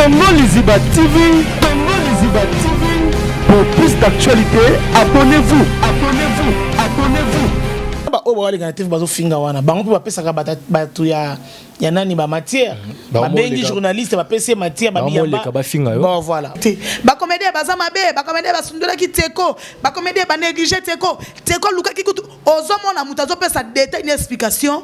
Congo Liziba TV, Congo Liziba TV. Pour plus d'actualités, abonnez-vous, abonnez-vous, abonnez-vous. Ba oyo baleka na TV, bazofinga wana, bango mpe bapesaka bato ya nani bamatière. Babengi journaliste, bapesi ye matière. Baomoleka, bafinga yo. Bon, voilà. Te, bacomédien baza mabe, bacomédien basundolaki Teko, bacomédien banéglige Teko. Teko alukaki kutu, ozomona moto azopesa détail ni explication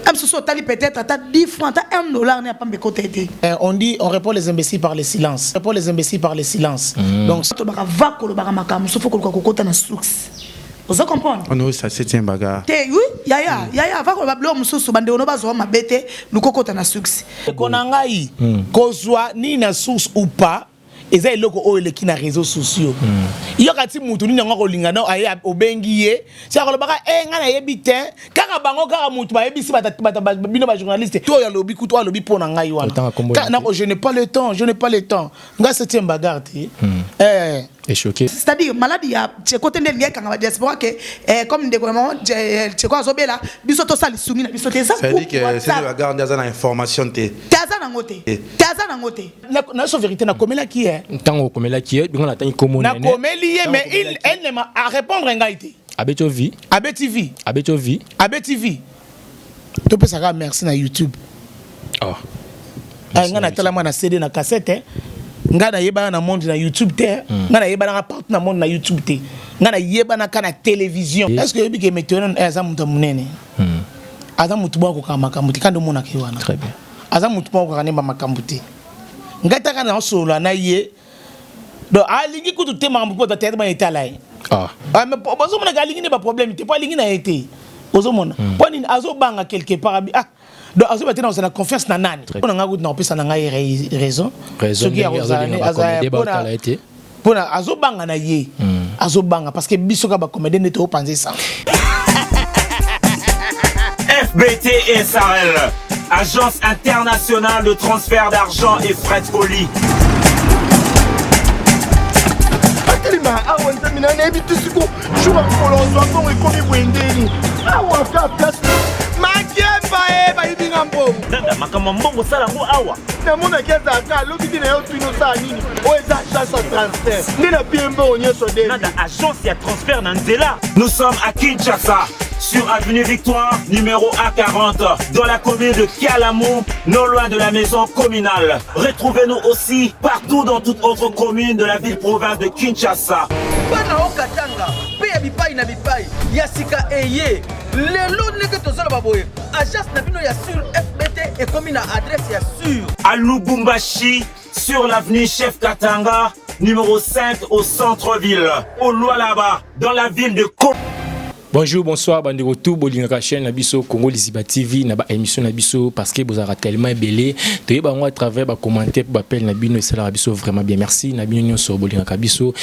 mosusu, otali peut-être ata 10 francs, ata 1 dollar ne apambe kota ete. On dit: on répond les imbéciles par le silence, on répond les imbéciles par le silence. Donc tolobaka va kolobaka makambo mosusu, faut koluka kokota na source, ozo comprendre? On a ça, septième bagarre. Te, oui, yaya, yaya, va koloba biloko mosusu, bandeko no bazwa mabe te, luka okota na source. Ndeko na ngai, kozwa nini na source ou pas, eza eloko oyo eleki na réseaux sociaux. Yoka ti mutu nini yango akolinga no aye, obengi ye si akolobaka e ngai nayebi te, kaka bango, kaka mutu bayebisi bino bajournaliste to oyo alobi kutu, oyo alobi mpo na ngai wana. Otanga kombo na Je n'ai pas le temps, je n'ai pas le temps. Ngai septième bagarre te. Eh. Echoqué. C'est-à-dire maladie ya Tcheko te nde elingi ekanga badiaspora ke comme ndeko na bango Tcheko azobela, biso tosala lisungi na biso te, eza C'est-à-dire groupe que c'est WhatsApp. Bagarre nde aza na information te. Te, aza nango te, te, aza nango te. Na so vérité, nakomelaki ye. Ntango okomelaki ye, bingo natangi kombo. Nakomeli ye, mais elle ne m'a à répondre ngai te. Abeti yo vie. Abeti vie. Abeti yo vie. Abeti vie. Topesaka merci na YouTube. Oh. Ah, ngai natalama na CD, na cassette, eh. Ngai nayebana na monde na YouTube te. Ngai nayebanaka partout na monde na YouTube te. Ngai nayebanaka na télévision. Est ce que oyebi ke météo aza moto ya monene, aza motu moko akokaka makambo te, kandi omonaka ye wana. Très bien. Aza motu moko akokaka nemba makambo te. Ngai taka naosolola na ye, donc alingi kutu te makambo mpo théâtre bana etala ye. Ah. Ah, mais bozomonaka alingi nde baproblème te, mpo alingi na ye te. Ozomona mpo nini azobanga quelque part abi ah, donc azoba te na kozala confiance na nani. Mpo na ngai kutu na kopesa na ngai raison. Raison. Soki ndenge akozala azolinga bacomédien baotala ye te. Mpona azobanga na ye, azobanga parce que biso kaka bacomédien nde toyopanza esa. FBT SARL, Agence internationale de transfert d'argent et frais de colis. Atelema awa, nzambe na nayebi te siko jour ya mokolo ozwa mbongo ekomi boye ndeni awa ka place makiemba e bayibinga mbongo. Dada, makambo ya mbongo osala yango awa. Namonaki azalaka alobi te na yo, tuni osala nini, oyo eza agence ya transfert nde napie mbongo nyonso de. Nada, agence ya transfert na nzela. Nous sommes à Kinshasa, sur avenue Victoire, numéro A40, dans la commune de Kalamu, non loin de la maison communale. Retrouvez-nous aussi partout dans toute autre commune de la ville-province de Kinshasa. Bana okatanga mpe ya bipai na bipai ya sika eye lelo, ndenge tozoloba boye, agence na bino ya sur FBT ekomi na adresse ya sur. À Lubumbashi, sur l'avenue Chef Katanga, numéro 5 au centre-ville. Au Lualaba, dans la ville de Ko. Bonjour, bonsoir, bandeko tout bolingaka chaîne na biso Congo Liziba TV na ba émission na biso, parce que bozalaka tellement ebele, toyeba yango à travers ba commentaire, ba appel na bino, esalaka biso vraiment bien. Merci na bino nyonso bolingaka biso,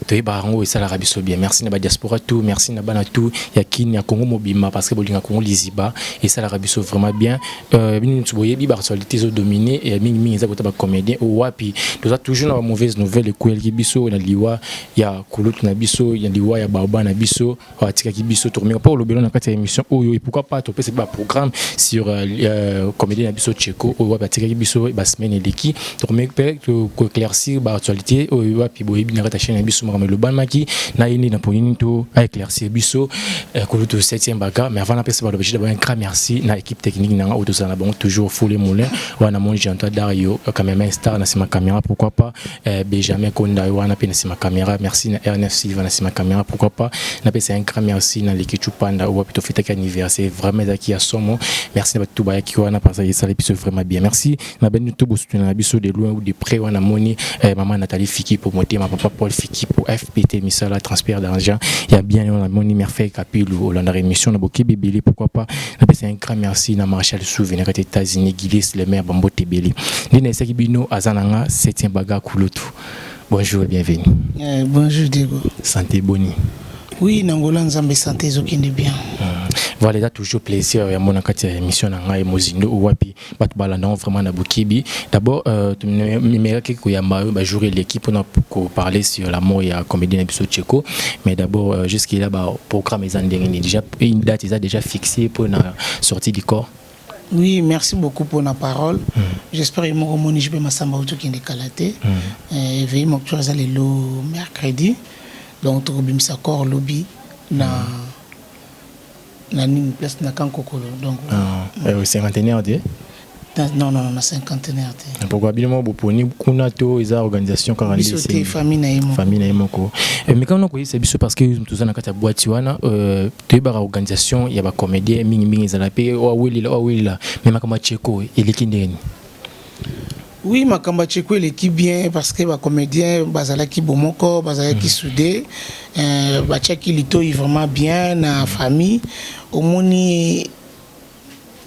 toyeba yango, esalaka biso bien. Merci na ba diaspora tout, merci na bana tout ya Kin, ya Congo mobimba, parce que bolingaka Congo Liziba, esalaka biso vraiment bien. Bino nyonso boyebi ba actualité ezodomine ya mingimingi eza kota bacomédien oyo wapi toza toujours na ba mauvaise nouvelle ekwelaki biso na liwa ya kulutu na biso, ya liwa ya baoba na biso oyo atikaki biso. Tokomeka mpo olobelo na kati ya émission oyo, et pourquoi pas topesa mpe baprogramme sur comédien na biso Tcheko oyo wapi atikaki biso basemaine eleki. Tokomeki mpe koéclaircir baactualité oyo wapi boyebi na kati ya chaîne na biso, makambo elobamaki na ye nde na mpo nini to aéclaircir biso kulutu 7e bagarre. Mais avant napesa balobi, d'abord un grand merci na équipe technique nanga oyo tozala na bango toujours Fule Moulin wana, moni Jean-Toi Dario, cameraman star na nsima caméra, pourquoi pas Benjamin Konda wana mpe na nsima caméra. Merci na Ernest Silva na nsima caméra. Pourquoi pas napesa un grand merci na Leki Panda oyo wapi tofetaki anniversaire, vraiment ezalaki ya somo. Merci na bato bayaki wana parce que esali biso vraiment bien. Merci na bino to bosutuna na biso de loin ou de près wana, moni mama Nathalie Fiki po motema, papa Paul Fiki po FPT misala transfert d'argent ya bien wana, moni Merveille Kapilu olandaka émission na bokebi ebele. Pourquoi pas napesa un grand merci na Marshal Souve na kati États-Unis, Gilis le maire, bambote ebele nde nayesaki bino aza na nga 7e baga kulutu. Bonjour et bienvenue. Bonjour Diego. Santé boni? Oui, nangola Nzambe, santé ezokende bien. Voilà, eza toujours plaisir ya mona kati ya émission na ngai mozindo oyo wapi bato balandango vraiment na bokibi. D'abord tomemelaki koyamba oyo bajour eleki mpona koparler sur la mort ya comédien na biso Tcheko. Mais d'abord jusque là baprogramme eza ndenge nini? Déjà une date eza déjà fixée mpona sortie du corps? Oui, merci beaucoup pour la parole. J'espère que moko moni je peux masamba otokende kala te. Veille mortuaire eza lelo mercredi. Donc tokobimisa corps lobi na nini, place na Kankokolo. Donc Ah, cinquantenaire te? Non, non, na cinquantenaire te. Pourquoi bino moko boponi kuna to eza organisation kaka? Biso te, famille na ye moko. Famille na ye moko. Mais kana koyebisa biso, parce que toza na kati ya boîte wana, toyebaka organisation ya bacomédien mingimingi ezala mpe oyo awelela, oyo awelela, mais makambo ya Cheko eleki ndenge nini? Oui, makambo ya Cheko eleki bien, parce que bacomédien bazalaki bomoko, bazalaki soudé, batiaki litoi vraiment bien na famille. Omoni,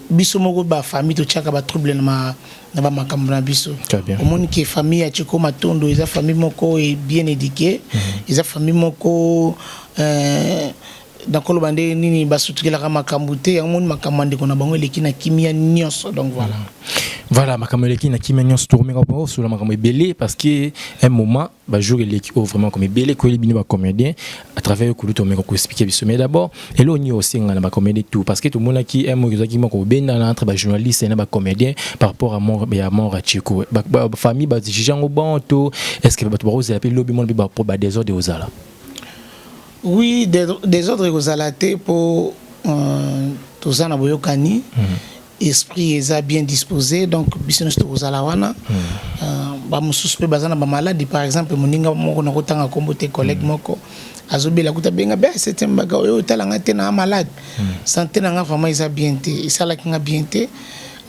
biso moko bafamille totiaka batrouble na bamakambo na biso. Très bien. Omoni ke famille ya Cheko Matondo eza famille moko e bien éduqué, eza famille moko nakoloba nde nini, basutukelaka makambo te. Yango moni makambo ya ndeko na bango eleki na kimia nyonso. Donc voilà. Voilà, makambo eleki na kimia nyonso. Tokomeka mpo osola makambo ebele, parce que un moment, bajour eleki oyo vraiment comme ebele koyeli bino bacomédien à travers yo kulu, tomeka koexpliquer biso. Mais d'abord, eloko nini osenga na bacomédien tout? Parce que tomonaki un moko ezalaki moko kobendana entre bajournaliste na bacomédien par rapport à mort ya mort ya Cheko. Famille bajuge yango bon to est ce que bato bakozela mpe lobi mona mpe badésordre ozala? Oui, désordre ekozala te, mpo toza na boyokani, esprit eza bien disposé. Donc biso nyonso tokozala wana. Bamosusu mpe baza na bamaladi. Par exemple, moninga moko, nakotanga nkombo te, collègue moko azobela kuta, benga be septième baga oyo, otalanga te na malade, santé na nga vraiment eza bien te. Esalaki nga bien te.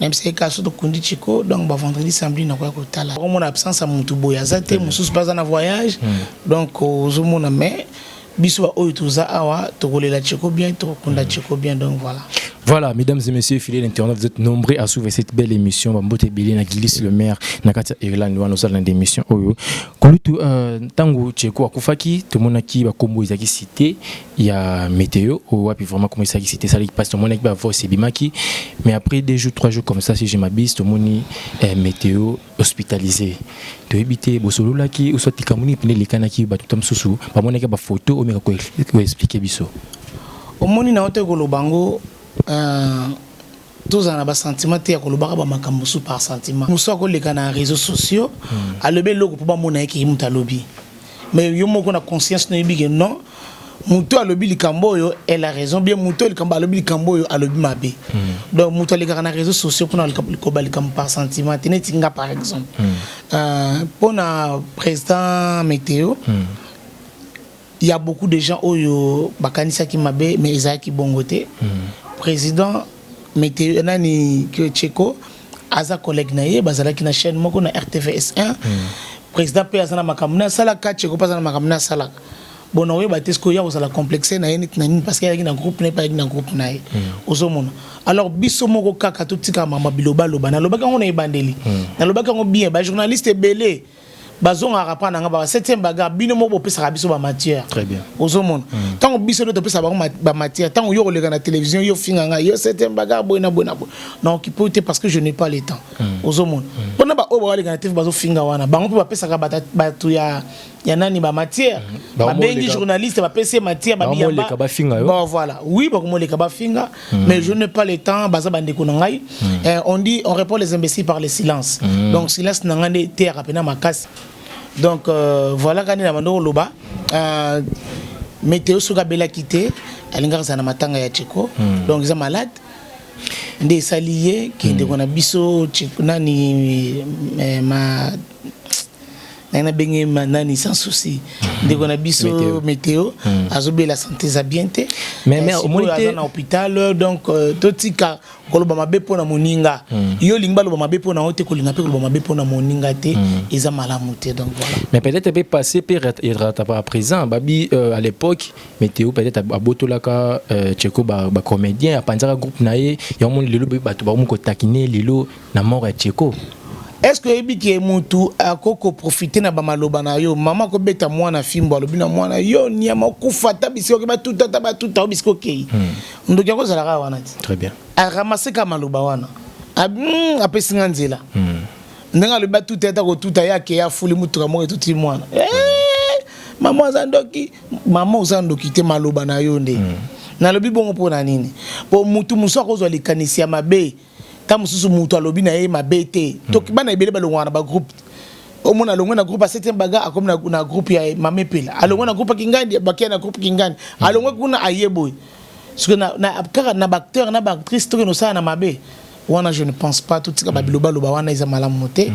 Nayebisaki kaka so tokundi Chiko, donc bavendredi, samedi nakoya kotala. Okomona absence ya motu boye aza te, mosusu mpe aza na voyage. Donc ozomona, mais biso baoyo toza awa, tokolela Cheko bien, tokokunda Cheko bien. Donc voilà. Voilà, mesdames et messieurs, fidèles internautes, vous êtes nombreux à suivre cette belle émission. Bambote ebele na Gilis le maire, na kati ya Irlande, wana osala na émission oyo. Kulutu, tango Cheko akufaki, tomonaki bakombo ezalaki cité ya Météo, oyo wapi vraiment kombo ezalaki cité, esalaki passe, tomonaki ba voice ebimaki. Mais après 2 jours, 3 jours comme ça, si je m'abuse, tomoni Météo hospitalisé. Toyebi te bosololaki ou soit likambo nini pene elekanaki. Bato ta mosusu bamonaki bafoto, omeka koexpliquer biso. Omoni na yo te koloba yango, tozala na basentiment te ya kolobaka bamakambo mosusu par sentiment. Mosusu akoleka na réseaux sociaux, alobi eloko mpo bamona ye keki moto alobi, mais yo moko na conscience noyebi ke non, moto alobi likambo oyo, elle a raison, bien moto likambo alobi, likambo oyo alobi mabe. Donc moto alekaka na réseaux sociaux mpona koba likambo par sentiment te. Neti nga par exemple, mpona président Météo, il y a beaucoup de gens oyo bakanisaki mabe, mais ezalaki bongo te. Président Météo, nani, Cheko aza collègue na ye, bazalaki na chaîne moko na RTVS 1. Président mpe aza na makambo na asalaka, Cheko mpe aza na makambo na asalaka. Bon, nakoyeba te soki oya kozala complexe na ye neti na nini, parce que ayaki na groupe na ye mpe ayaki na groupe na ye. Ozomona, alors biso moko kaka totika mama bilobaloba. Nalobaki yango na ebandeli, nalobaki yango bien. Bajournaliste ebele bazongaka mpa na nga, ba septième bagarre, bino moko bopesaka biso bamatière. Très bien. Ozomona, ntango biso nde topesa bango bamatière, ntango yo koleka na télévision, yo finga ngai, yo septième bagarre, boye na boye na boye, naoki po te, parce que je n'ai pas le temps. Ozomona, mpona baoyo bakaleka na TV, bazofinga wana, bango mpe bapesaka bato ya nani bamatière. Babengi journaliste, bapesi ye matière. Bakomoleka bafinga yo. Bon, voilà, oui, bakomoleka bafinga, mais je n'ai pas le temps. Baza bandeko na ngai. On dit: on répond les imbéciles par le silence. Donc silence na ngai nde eteyaka mpena makasi. Donc voilà, kani na bando koloba, Météo soki abelaki te, alingaka azala na matanga ya Cheko. Donc eza malade nde esali ye ke ndeko na biso nani, ma ngai nabenge nani, sans souci, ndeko na biso Météo azobela, santé eza bien te, aza na hôpital. Donc totika koloba mabe mpo na moninga. Yo olingi baloba mabe mpo na yo te, kolinga mpe koloba mabe mpo na moninga te, eza malamu te. Donc voilà. Mais peut-être mpe passé mpe rattrapaka présent. Babi à l'époque Météo peut-être abotolaka Cheko bacomédien, apanzaka groupe na ye. Yango moni lelo bato bakomi kotakine lelo na mort ya Cheko. Est ce que oyebi ke mutu akoki koprofite na bamaloba na yo? Mama akobeta mwana fimbo, alobi na mwana: "Yo niama, okufa ata bisika oke, batuta ata batuta o bisika okei." Ndoki akozalaka wana ti. Très bien. Aramase ka maloba wana, apesi nga nzela. Ndenge alobi batuta, ata kotuta ye, akei, afuli mutuka moko, etuti mwana. Mama aza ndoki. Mama oza ndoki te, maloba na yo nde. Nalobi bongo mpo na nini? Mpo mutu mosusu akozwa likanisi ya mabe. Ta mosusu moto alobi na ye mabe te. Toki bana ebele balongwaka na bagroupe. Omona alongwe na groupe ya 7e baga, akomi na groupe ya Mame Pela, alongwe na groupe ya Kingandi, bakia na groupe Kingandi, alongwe kuna, aye boye. Soki kaka na baacteur na baactrice tokende osala na mabe wana, je ne pense pas. Totika babilobaloba wana, eza malamu te.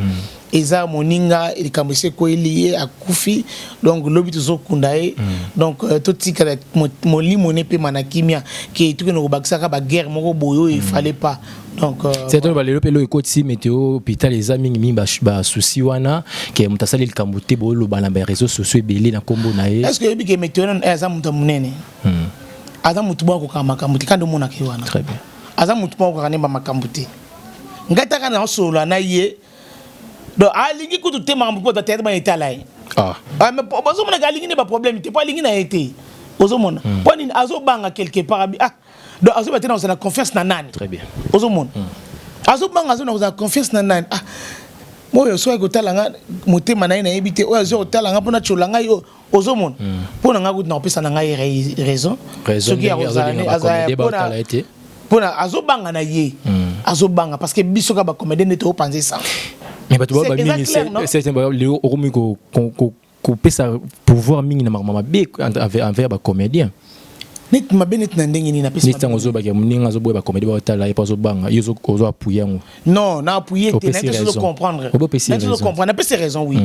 Eza moninga, likambo esi ekweli ye, akufi, donc lobi tozokunda ye. Donc totikala molimo ne pema na kimia, ke tokende kobakisaka baguerre moko boye oyo efallait pas. Donc c'est to balelo mpe eloko ekotisi météo hôpital, eza mingimingi basusi wana ke moto asali likambo te, booloba na baréseau sociaux ebele na nkombo na ye. Est ce que oyebi ke météo nano aza moto ya monene, aza motu moko akokaka makambo te? Kandi omonaka ye wana. Très bien. Aza motu moko akokaka nemba makambo te. Ngai taka na osolola na ye, donc alingi kutu te makambo mpo théâtre bana etala ye. Ah, mais bozomonaka alingi nde baproblème te, mpo alingi na ye te. Ozomona mpo nini azobanga quelque part, abi ah, donc azoba te na kozala confiance na nani. Très bien. Ozomona azobanga, azona kozala confiance na nani. Ah, oyo soki kotala nga motema na ye nayebi te, oyo azwi kotala nga mpona tiola ngai oyo. Ozomona mpo na ngai kutu na kopesa na ngai raison. Raison. Soki ndenge akozala azolinga azala bacomédien baotala ye te. Mpona azobanga na ye, azobanga parce que biso kaka bacomédien nde tozopanza esango. Mais bato C'est- baloba eza clair, non? mingi certain lelo okomi kopesa pouvoir mingi na makambo mabe envers bacomédien. Neti mabe neti na ndenge nini napesi? Neti ntango ozobaka moninga azoboya bacomédien baotala ye mpo azobanga, yo ozo appuyer yango. Non, na appuyer te. Opesi Nayebi te, raison. comprendre. Obopesi Nayebi te, raison. comprendre. Napesi raison, oui.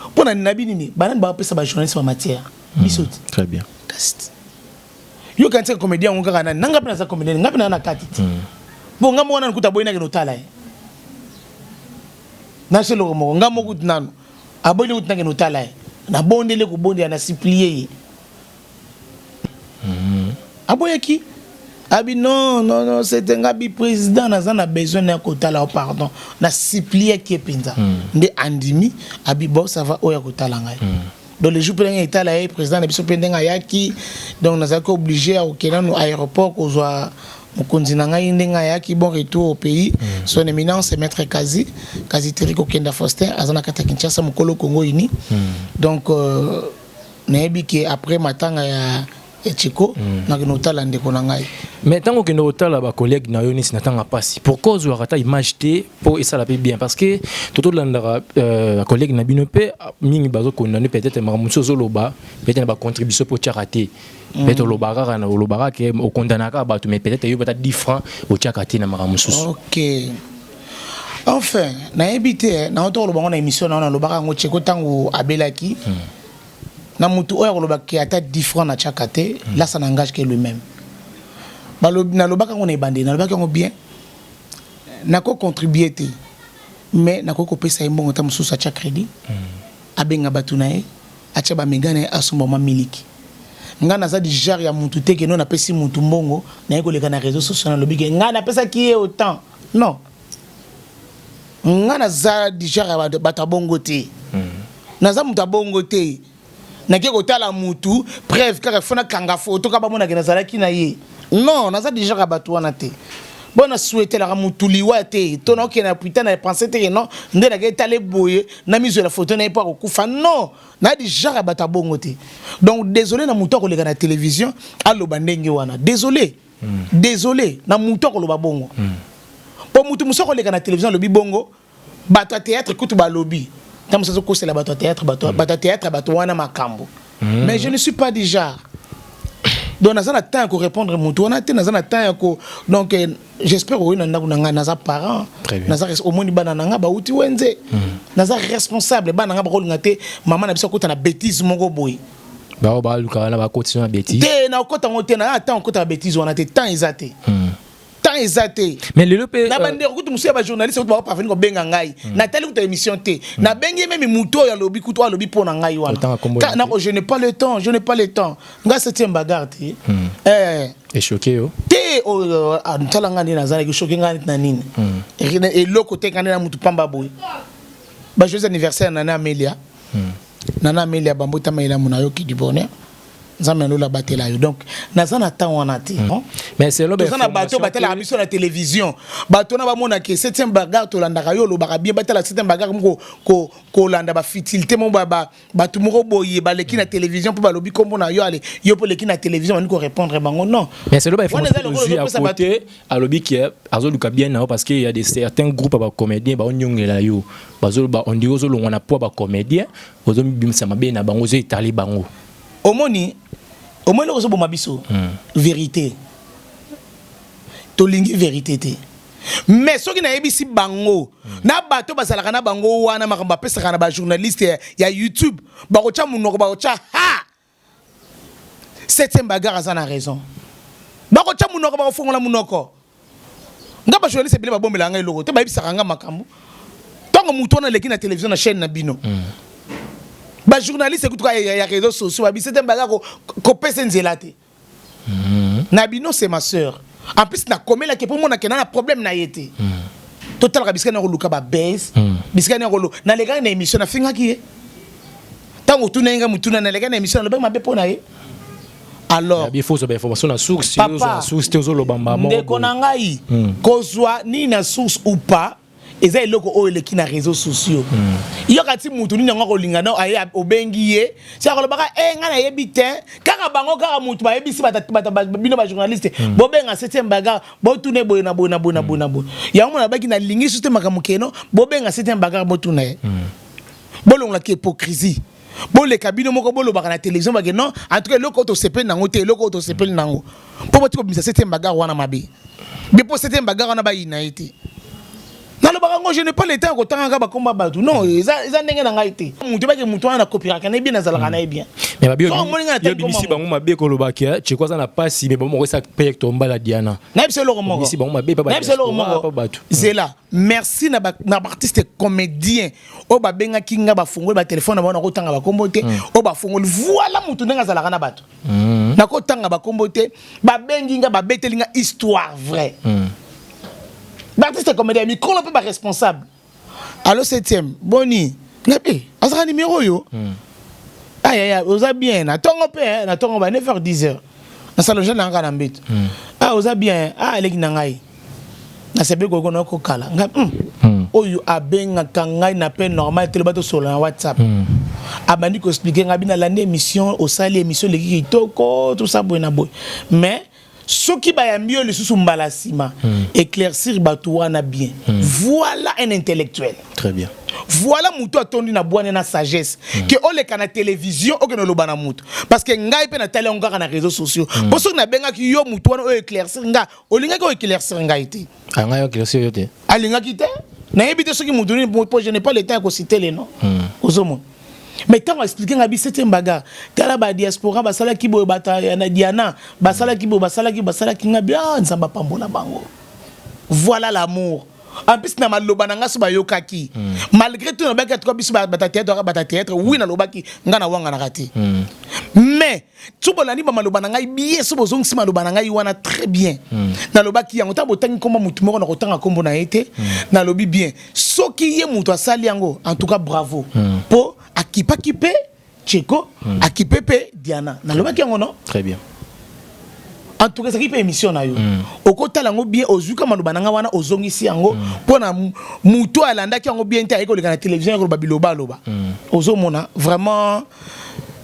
Mpo na nabi nini, banani bapesa bajournaliste bamatière? Biso te. Très bien. Kasi te, yo kanisa comédien yango kaka nani? Nanga mpe naza comédien, nga mpe naa na kati te. Bon, nga moko nanu kuta aboyi nakende otala ye nasi eloko moko. Nga moko kutu nanu aboyi kutu nakende otala ye, nabondeli, kobondela, na supplier ye, aboyaki. Abi non, non, non, c'était nga bi président, naza na besoin na kotala yo, pardon. Na suppliaki ye mpenza nde andimi. Abi bon, ça va, oyo akotala ngai. Donc le jour mpe ndenge etala ye, président na biso mpe ndenge ayaki, donc nazalaki obligé ya kokende nanu aéroport kozwa mokonzi na ngai ndenge ayaki. Bon retour au pays, son éminence maître Kazi Kazi Teri Kokenda Faustin, aza na kati ya Kinshasa, mokolo Congo uni. Donc nayebi ke après matanga ya Chiko, nakende kotala ndeko na ngai. Mais ntango okende kotala bacollègue na yo neti na ntango ya mpasi, pourquoi ozwaka ata image te mpo esala mpe bien? Parce que totolandaka bacollègue na bino mpe mingi bazokondane, peut-être makambo mosusu ozoloba, peut-être na bacontribution mpo otiaka te. Peut-être olobaka kaka, olobaka ke okondanaka kaka bato, mais peut-être yo ata 10 francs otiaka te na makambo mosusu. Ok, enfin nayebi te. Nango to koloba ngo na émission na nalobaka yango. Cheko ntango abelaki, na mutu oyo akolobaki ata 10 francs na tiaka te, là ça n'engage que lui-même. Nalobaka yango na ebandeli, nalobaki yango bien. Nakocontribue te, mais nakoki kopesa ye mbongo ta mosusu atya crédit, abenga bato na ye, atya bamega na ye, asomba mwa miliki. Nga naza du genre ya mutu te keno napesi mutu mbongo, naye koleka na réseau social, nalobi ke ngai napesaki ye autant. Non, nga naza du genre ya bato ya bongo te. Naza moto ya bongo te. Nake kotala mutu, preuve kaka fo nakanga foto kaka bamonake nazalaki na ye. Non, naza du genre ya bato wana te. Bo nasouhaitelaka mutu liwa te, to naokende na puita na pense te ke non, nde nake etala boye na mizwela foto na ye mpo akokufa. Non, na du genre ya bato ya bongo te. Donc désolé na motu akoleka na télévision aloba ndenge wana. Désolé, désolé na motu akoloba bongo, mpo motu mosu akoleka na télévision alobi bongo, bato ya théâtre kutu balobi ntango mosu azokosela bato ya théâtre, bato ya théâtre, bato wana makambo. Mais je ne suis pas du genre. Donc naza na temps ya korépondre motu wana te, naza na temps ya ko. Donc j'espère oyo na ndako na ngai naza parent. Très bien. Naza omoni bana na ngai bauti wenze, naza responsable. Bana na ngai bakolinga te mama na biso akota na bétise moko boye. Bao baluka wana bakotisa na bétise. Te, nakota yango te. Na temps okota na bétise wana te, temps eza te, temps eza te. Mais lelo mpe na bandeko kutu mosusu ya bajournaliste kutu bakoparvenir kobenga ngai, natali kutu émission te, nabengi ye meme motu oyo alobi kutu, oyo alobi mpo na ngai wana. Otanga kombo na Nako, je n'ai pas le temps, je n'ai pas le temps. Nga septième bagarre te. Eh, echoquer yo. Te, oyo tala ngai nde nazalaki choqué. Ngai neti na nini? Eloko te. Ngai nde na mutu pamba boye. Bajoyeux anniversaire nana Amelia, nana Amelia, bambotama elamu, nayoki du bonheur. Nzambe alola abatela yo. Donc naza na temps wana te. Mais c'est toza na bato batelaka biso na télévision, bato wana bamonake septième bagarre, tolandaka yo, olobaka bien, batala septième bagarre moko kolanda bafutilité mo bato moko boye baleki na télévision mpo balobi nkombo na yo. Ale yo mpo oleki na télévision, bandi korépondre bango, non. Mais c'est le bainformation ozwi à côté, alobi ke azoluka bien na yo parce que y a des certains groupes ya bacomédien baonyongela yo, bazoloba on dirait ozolongwa na poids bacomédien, ozomibimisa mabe na bango, ozoetali bango. Omoni, omoni eloko ozoboma biso, vérité. Tolingi vérité te. Mais soki nayebisi bango na bato bazalaka na bango wana, makambo bapesaka na bajournaliste ya YouTube, bakotya monoko, bakotya ha septième bagarre aza na raison, bakotya monoko, bakofongola monoko. Nga bajournaliste ebele babombelaka ngai eloko te, bayebisaka nga makambo. Ntango motu wana aleki na télévision, na chaîne na bino, bajournaliste ekutuka ya réseaux sociaux babi septième bagarre kopesa nzela te na bino. C'est ma sœur. En plus nakomelaki mpo monake na problème na ye te. Totalaka bisika na koluka babese, bisika na kolu. Nalekaki na émission, nafingaki ye. Ntango otuna ye ngai motuna, nalekaki na émission, nalobaki mabe mpo na ye. Alors il faut ozwa information na source. Papa, ozwa na source te, ozoloba mbama. Ndeko na ngai, kozwa nini na source ou pas, eza eloko oyo eleki na réseaux sociaux. Yoka ti mutu nini yango akolinga na aye, obengi ye, si akolobaka e ngai nayebi te. Kaka bango, kaka mutu bayebisi bino bajournaliste, bobenga septième bagarre, botuna boye na boye na boye na boye na boye. Yango mona baki nalingi su te makambo keno bobenga septième bagarre, botuna ye, bolongolaki hypocrisie, boleka bino moko, bolobaka na télévision bake non. En tout cas eloko oyo tosepeli nango te, eloko oyo tosepeli nango mpo boti kobimisa septième bagarre wana mabe be, mpo septième bagarre wana bayina ye te. Nalobaka ngo, je n'ai pas le temps ya kotangaka bakomba bato, non. Eza ndenge na ngai te. Motu bake motu wana nakopiraka na ye bien, nazalaka na ye bien. Mais babi So, omoni ngai na yo bimisi bango mabe, kolobaki Cheko aza na pasi, mais bango esa pe tombala Diana. Nayebisa eloko moko. Obimisi bango mabe pa Nayebisa eloko diaspora, moko. pa bato. Zela, merci na baartiste comédien oyo babengaki nga, bafungoli batelefone na bango. Nakotanga bakombo te oyo bafungoli. Voilà, motu ndenge azalaka na bato, nakotanga bakombo te. Babengi nga, babeteli nga histoire vraie. Baartiste comédien mikolo mpe baresponsable: "Allo septième, boni?" Nga mpe azalaka numéro oyo. Ayaya, oza bien? Na ntongo mpe, na ntongo ba 9 h 10 h, nasala jeune na nga na mbeto. "Ah, oza bien? Ah, eleki na ngai, nasebi koko na kokala ngai." Oyo abengaka ngai na pe normal te, loba tosolola na WhatsApp. Abandi koexpliquer ngai: "Bino alandi émission osali, émission eleki kitoko, tosa boye na boye, mais soki bayambi yo lisusu mbala nsima, éclaircir bato wana bien." Voilà un intellectuel. Très bien. Voilà motu atondi na bwane na sagesse ke oleka na télévision, okende oloba na motu, parce que ngai mpe natali yango kaka na réseaux sociaux. Mpo soki nabengaki yo, motu wana oyo éclaircir nga, olingaki oyo éclaircir ngai te. Ah, ngai éclaircir yo te. Alingaki te. Nayebi te soki motu nini, po je n'ai pas le temps ya kociter le nom. Ozomona, mais ntango expliquer ngai bi septième bagarre, tala badiaspora basalaki boye, bato ya na Diana basalaki boye, basalaki ngai bi: "Ah, Nzambe apambola bango." Voilà l'amour. En plus na maloba na nga so bayokaki, malgré tout nalobaki atuka biso bata théâtre, aka bata théâtre, oui, nalobaki nga na wanganaka te. Mais so bolandi bamaloba na ngai bien, so bozongisi maloba na ngai wana très bien, nalobaki yango. Ntango botangi nkombo motu moko, na kotanga nkombo na ye te, nalobi bien, soki ye moto asali yango, en tout cas bravo, mpo akipaki mpe Cheko, akipe mpe Diana. Nalobaki yango, non? Très bien. En tout cas ezalaki mpe émission na yo, okotala yango bien, ozwi ka maloba na nga wana, ozongisi yango mpo na motu alandaki yango bien te, ayeki koleka na télévision, ayeki koloba biloba aloba. Ozomona vraiment,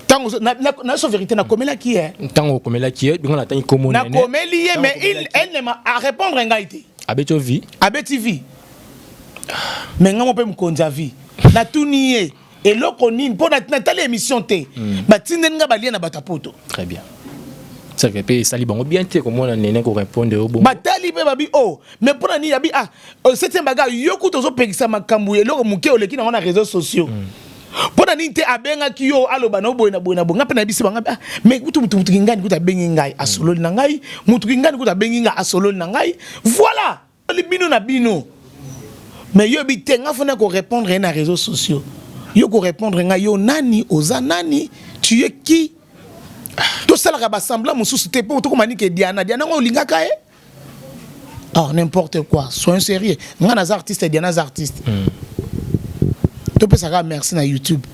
ntango na so vérité, nakomelaki ye. Ntango okomelaki ye, bingo natangi kombo nene. Nakomeli ye, mais elle ne m'a à répondre ngai te. Abeti yo vie. Abeti vie, mais ngai mo mpe mokonzi ya vie, natuni ye eloko nini mpo natali émission te, batindeli nga balie na bato ya poto. Très bien. C'est que mpe esali bango bien te komona nene korépondre yo bongo. Batali mpe babi: "Oh, mais mpo na nini?" Abi: "Ah, septième bagarre, yo kuta ozopekisa makambo, eloko moke oleki nango na réseaux sociaux, mpo na nini te abengaki yo, aloba na boye na boye na boye?" Nga mpe nayebisi bango: "Ah, mais kutu mutu kingani kutu abengi ngai, asololi na ngai, mutu kingani kutu abengi ngai, asololi na ngai." Voilà, bino na bino. Mais yo bi te, nga fona korépondre ye na réseaux sociaux. Yo korépondre ngai, yo nani? Oza nani? Tu es qui? Tosalaka basemblant mosusu te mpo tokoma nike Diana. Diana ngo olingaka ye? Oh, n'importe quoi, soyons sérieux. Nga naza artiste, Diana aza artiste. Topesaka merci na YouTube.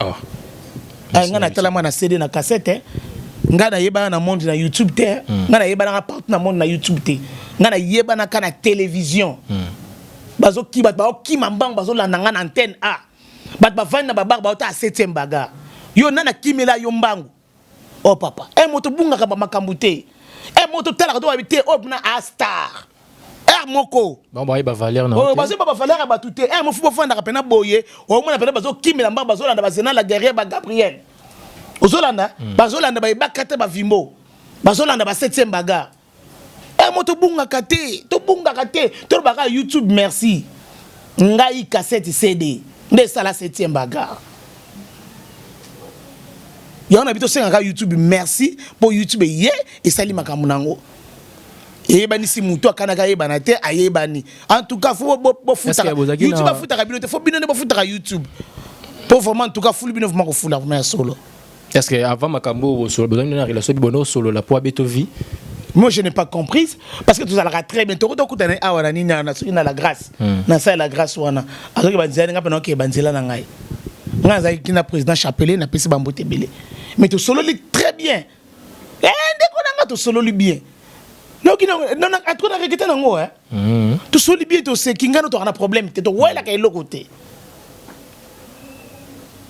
Oh. Ah, nga natala mwa na CD, na cassette, eh. Ngai nayebana na monde na YouTube te. Ngai nayebanaka partout na monde na YouTube te. Ngai nayebanaka na télévision. Bazoki bato baokima mbango, bazolanda ngai na antenne a. Bato bavandi na babar, baota a 7e bagarre. Yo nani akimela yo mbangu? Oh papa, e moto bungaka bamakambo te. E moto talaka to babi te oyo mpena a star r moko. Bango bayeba valeur na oyo te. Bazoyeba bavaleur ya bato te. E mofu bofandaka mpena boye, omona mpena bazokimela mbango, bazolanda bazena la guerrier, bagabriel ozolanda, bazolanda bayebaka te, bavimbo bazolanda ba 7e bagarre. E mo tobungaka te, tobungaka te. Tolobaka YouTube merci. Ngai cassette CD nde esala 7e bagarre. Yango na bi tosengaka YouTube merci, mpo YouTube eye esali makambo nango, eyebanisi motu akanaka ayebana te, ayebani. En tout cas, faut Est-ce que bofutaka bozalaki YouTube, afutaka bino te, faut bino nde bofutaka YouTube, mpo vraiment, en tout cas, fuli bino vraiment kofula vraiment ya solo. Est ce que avant makambo oyo bosolo, bozalaki na relation, bono osolola po abeto vie? Moi, je n'ai pas comprise, parce que tozalaka très bien. Toko tokutana awa na nini, na soki na la grâce, nasala la grâce wana, azoki banzela nga mpe naokee banzela na ngai. Ngai nazalaki na président Chapelet, napesi bambote ebele, mais tosololi très bien. Eh, ndeko na nga, tosololi bien. Noki atko na regretter nango, eh. Tosoli bien, toseki. Ngai no toka na problème te, towelaka eloko te.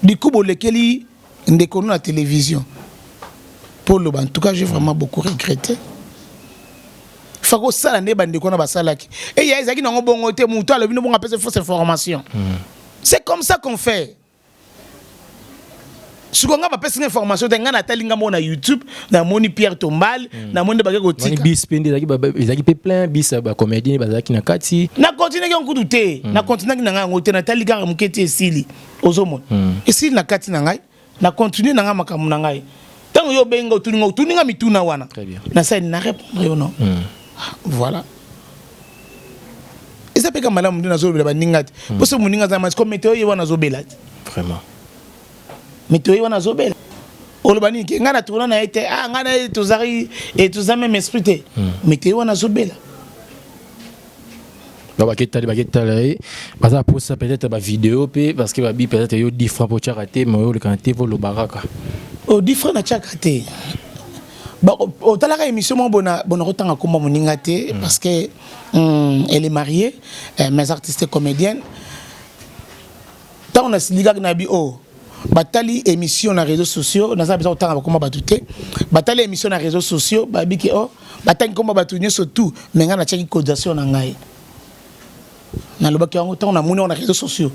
Du coup bolekeli ndeko no na télévision mpo oloba. En tout cas, j'ai vraiment beaucoup regretté. Fa kosala nde bandeko wana basalaki eya ezalaki nango bongo te. Moto alobi no bongo, apesa fausse information. C'est comme ça qu'on fait. Sikoyo nga bapesi nga information te. Ngai natali nga moko na YouTube, namoni Pierre Tombal, namoni nde bake Moni kotika. Bis mpe nde ezalaki mpe plein bis ya bacomédien bazalaki na kati. Nakontinuaki yango kutu te, nakontinuaki na ngai yango te. Natali kaka moke te, esili. Ozomona esili na kati na ngai, na continue na ngai makambo na ngai. Ntango yo obenga, otuninga, otuninga mituna wana, Très bien. nasali na répondre yo non. Voilà, eza mpe ka malamu nde nazolobela baninga te, mpo soki moninga aza masi ko meteo ye wana azobela te. Vraiment. Meteo ye wana azobela, oloba nini? Ke ngai na tourna na ye te. Ah, ngai na ye tozali e toza même esprit te. Meteo ye wana azobela. Ba baketali, baketala ye, baza posa peut-être bavidéo mpe, parce que babi peut-être yo 10 francs po otiaka te, mais oyo olekana te po oloba kaka. O 10 francs natiaka te. Otalaka émission moko bona bona kotanga komba moninga te, parce que elle est mariée, mes artistes et comédienne. Ntango nasilikaki na bi o batali émission na réseaux sociaux, naza besoin kotanga bakoma bato te. Batali émission na réseaux sociaux, babiki o batangi komba bato nyonso tout, mais ngai natiaki cotisation na ngai. Nalobaki yango ntango namoni yango na réseaux sociaux,